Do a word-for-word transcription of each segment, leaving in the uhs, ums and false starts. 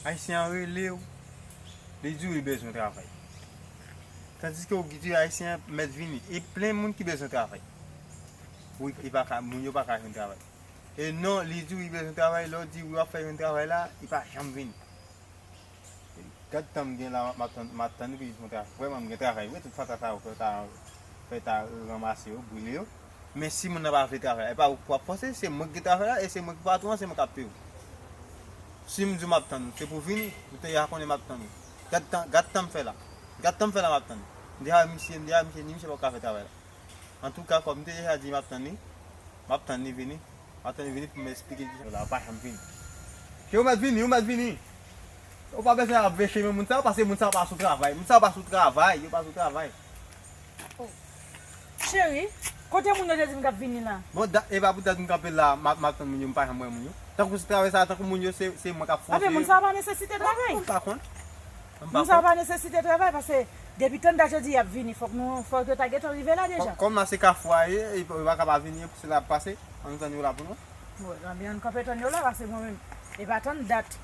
Ayisyen an rele w, li di w li bezwen travay. Tandiske w di Ayisyen an mèt vini. E plen moun ki bezwen travay. Wi, e pa ka, moun yo pa ka jwenn travay. E non, li di w li bezwen travay, lè w di w ap fè jwenn travay la, li pa janm vini. Gad tan m gen la, m ap tann, m ap tann li pou li jwenn travay. Vrèman, m gen travay wi, tout fatra sa yo, fè ta, fè ta ranmase yo, brile yo. Men si moun nan pa vle travay, e pa ou k ap fòse, se mwen ki gen travay la, e se mwen ki patwon an, se mwen k ap peye w. Si m di w m ap tann ou, se pou vini, ou te ja konnen m ap tann ou. Gad tan, gad tan m fè la. Gad tan m fè la m ap tann ou. M deja misye, m deja misye, ni misye pa ka fè travay la. Antouka, kòm m te deja di m ap tann li, m ap tann li vini. M ap tann li vini pou m esplike ki jan la, pa janm vini. Ke ou mèt vini, ou mèt vini. Ou pa bezwen ap veche men moun sa yo, paske moun sa yo pa sou travay. Moun sa yo pa sou travay, yo pa sou travay. Cheri, kote moun yo te di m k ap vini la? Bon, da, e pa pou dat m kanpe la, m ap, m ap tann moun yo, m pa janm wè moun yo. Tankou se travay sa, tankou moun yo, se, se mwen k ap fòse yo. Anben, moun sa yo pa nesesite travay. Mwen pa konn. Moun sa yo pa nesesite travay, paske depi tann dat yo di y ap vini, fòk nou, fòk yo ta gentan rive la deja. Kòm la se Kafou a ye, yo pa ka pa vini, se la y ap pase, ann nou tann yo la pou nou. Bon, anben, ann kanpe tann yo la, paske mwen menm, e pa tann dat.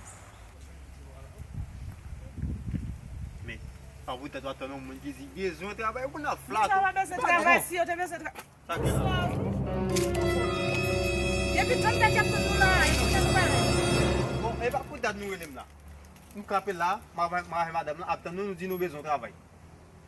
Men, pa pou tèt w ap tann yon moun ki di bezwen travay, moun ap flaten. Sa pa bezwen travay, si yo te bezwen travay. Sa gen la. Depi tann dat y ap tann nou la, e kisa nou pral fè? Bon, e pa pou dat nou rele m la. M kanpe la, m avè, m avè madanm lan ap tann nou, nou di nou bezwen travay.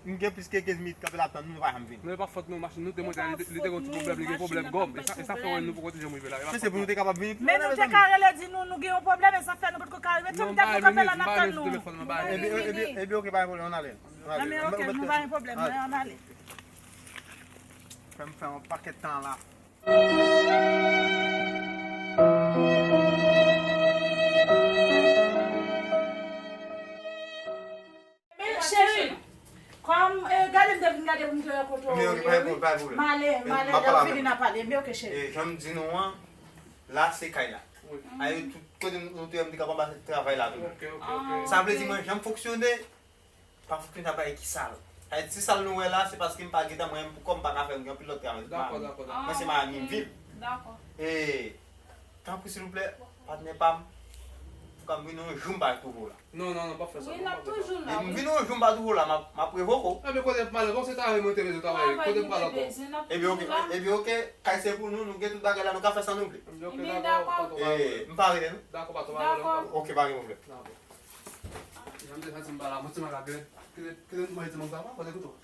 M gen plis ke kenz minit kanpe la ap tann nou, nou pa janm vini. Non, e pa fòt nou, machin nou te monte a, li te, li te gen yon ti pwoblèm, li gen pwoblèm gòm. E sa, e sa fè w wè nou poko te janm rive la. Se, se pou nou te kapab vini pi lwen, mezanmi. Men nou te ka rele di nou, nou gen yon pwoblèm, e sa fè nou potko ka rive. Tout dat nou kanpe la, n ap tann nou. Ebyen, ebyen, ebyen, oke, pa gen pwoblèm, ann ale. Ann ale. Anben, oke, nou pa gen pwoblèm, ann ale. Fè m fè yon pakèt tan la. Cheri, kòm, eh, gade m te vin gade pou m te wè kote w ye wi. M ale, m ale, lè w fini n a pale. Ebyen, oke, cheri. Jan m di nou an, la se kay la. Aye, tout kote nou te wè m te kapab pase travay la toujou. Sa vle di mwen, jan m fonksyone, pa fonksyone ap bay ki sal. Sa vle di si sal nou wè la, se paske m pa gentan mwen menm pou kò m pa ka fè, m gen anpil lòt travay. Dakò, dakò, dakò. Mwen se Miami m viv. Dakò. E, tanpri silvouplè, patnè pa m, fò m vini yon jou m pa twouve w la. Non, non, non, p ap fè sa non, p ap fè sa. Wi, n ap toujou la. Depi m vini yon jou m pa twouve w la, m ap, m ap revoke w. Ebyen, kote m pale, bon, se travay mwen te bezwen travay, kote m pral ankò? Ebyen, oke, ebyen, oke, kay se pou nou, nou gen tout bagay la, nou ka fè sa nou vle. Ebyen, oke, dakò, dakò, pa twò pale. E, m pa rele nou? Dakò, pa twò pale. Dakò. Oke, pa gen pwoblèm. Dakò. Jan m te santi m pa la, mwen ti mal a grenn. Kite, kite m manje ti mango sa, pa kote kouto.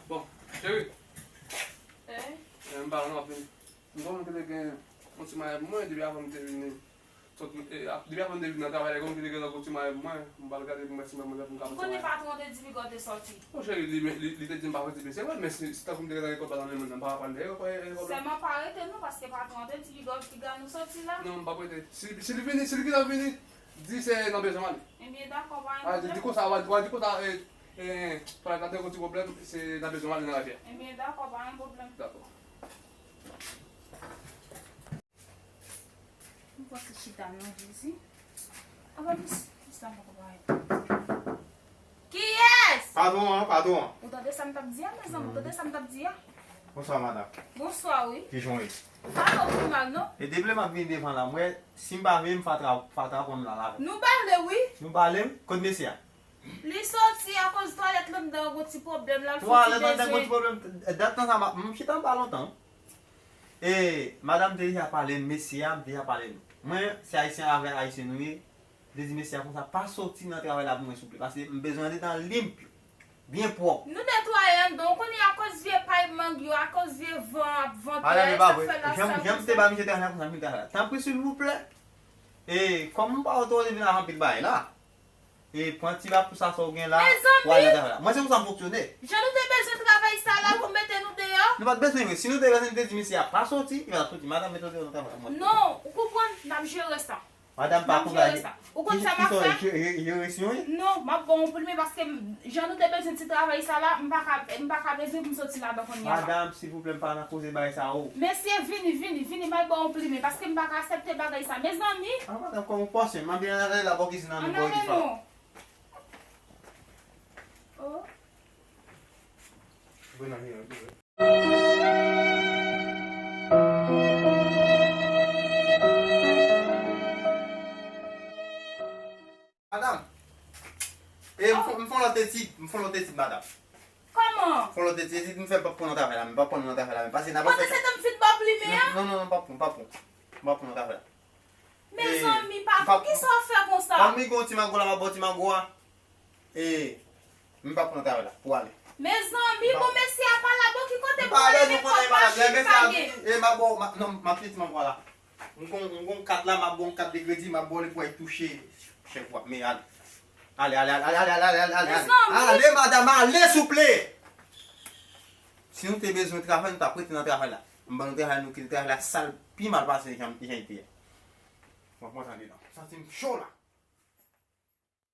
Bon, cheri. Wi. Eh, m pa wè nou ap vini. M konnen w te gen yon ti maryaj pou mwen, depi avan m te vini. Sòt, eh, ap, depi avan m te vin nan travay la, e kòmsi li te gen yon ti maryaj pou mwen, m pral gade pou m wè si mwen menm pou m ka pran ti maryaj. Ou konnen patwon an te di Bigò te sòti. Monchè, li, li, li te di m pa sòti, men se vre, men si, si tankou m te gentan gen kòb la nan men mwen, m pa t ap pral dèyè, kòb la. Sèlman pa rete non, paske patwon an te di Bigò piga nou sòti la. Non, m p ap rete. Si, si li vini, si li gentan vini, di se nan bezwen m ale. Ebyen, dakò, pa gen pwoblèm. A, di, di konsa, w a, w a di konsa, eh, eh, pral gade yon ti pwoblèm, se nan bezwen m ale nan lavi a. Ebyen, dakò, pa gen pwoblèm. Dakò. M panse chita non, Jezi. Apa plis, plis la poko parèt. Kiyès? Patwon an, patwon an. Ou tande sa m t ap di a, mezanmi, ou tande sa m t ap di a? Bonswa, madanm. Bonswa, wi. Kijan w ye? M pa twò pi mal, non. E depi lè m ap vini devan la, m wè, si m pa vini, m fatra, fatra pran m la avè m. Nou pale, wi. Nou pale, wi. Kot mesye a? Li sòti akoz twalèt la anndan gon ti pwoblèm, l al fouti bezwen. Twalèt anndan gon ti pwoblèm. Dat tan sa, m, m chita anba lontan. E, madanm te deja pale n, mesye a, m te deja pale n. Mwen, se ayisyen avè ayisyen nou ye. M te di mesye a konsa, pa sòti nan travay la pou mwen, souple, paske m bezwen andedan limpyo, byen pwòp. Nou netwaye anndan, ou konnen akoz vye pay mang yo, akoz vye van ap vante a, e sa k fè l ap sal konsa. Jan m te ba misye travay la konsa, m vin travay la. Tanpri, silvouplè. E, kòm m pa otorize vin avè anpil bagay la. E pran ti bapou sa sa w gen la, pou al nan travay la. Mwen se konsa m fonksyone. Jan nou te bezwen travay sa la pou mete nou deyò? Nou pa t bezwen vre. Si nou te bezwen, nou te di misye a pa soti, li pa t ap soti. Madanm, mete w deyò nan travay la. Mwen. Non, ou konprann, n ap jere sa. Madanm pa kout la. Ou konn sa m ap fè? Jere si yon ye? Non, m ap ba w yon plimen paske jan nou te bezwen ti travay sa la, m pa ka m pa ka bezwen pou m soti ladan kounye a la. Madanm, silvouplè, m pa nan koze bagay sa o. Mesye, vini, vini, vini, m al ba w yon plimen paske m pa ka aksepte bagay sa. Mezanmi! Ah, madanm, kòman w panse m? M ap vin ann ale la, bò kizin nan, nou ba w difa. Oh. Vin nan, vin nan, vin nan. Madanm, e m fon lòt etid, m fon lòt etid madanm. Kòman? M fon lòt etid, m fè m p ap pran nan travay la, m p ap pran nan travay la, men pase n ap fè. Pandan se tan m fin ba w plimen an? Non, non, non, m p ap pran, m p ap pran, m p ap pran nan travay la. Mezanmi, pa poukisa w fè konsa? Ann mi gen yon ti mago la, m ap ba w ti mago a. E, m pa pran travay la, pou ale. Mezanmi, bon mesye a pa la, bon ki kote pou ale, men kòb machin pa gen. E, m ap ba w, non, m ap fè ti mago a la. M gon, m gon kat la, m ap ba w kat de kredi, m ap ba w li pou w al touche chèk ou a. Men ale. Ale, ale, ale, ale, ale, ale, ale, ale. Mezanmi. Ale, madanm, ale, souple! Si nou te bezwen travay, nou t ap rete nan travay la. M ban nou travay, nou kite travay la sal, pi mal pase jan, jan l te ye. Bon, bon, tande non. Santi m cho la.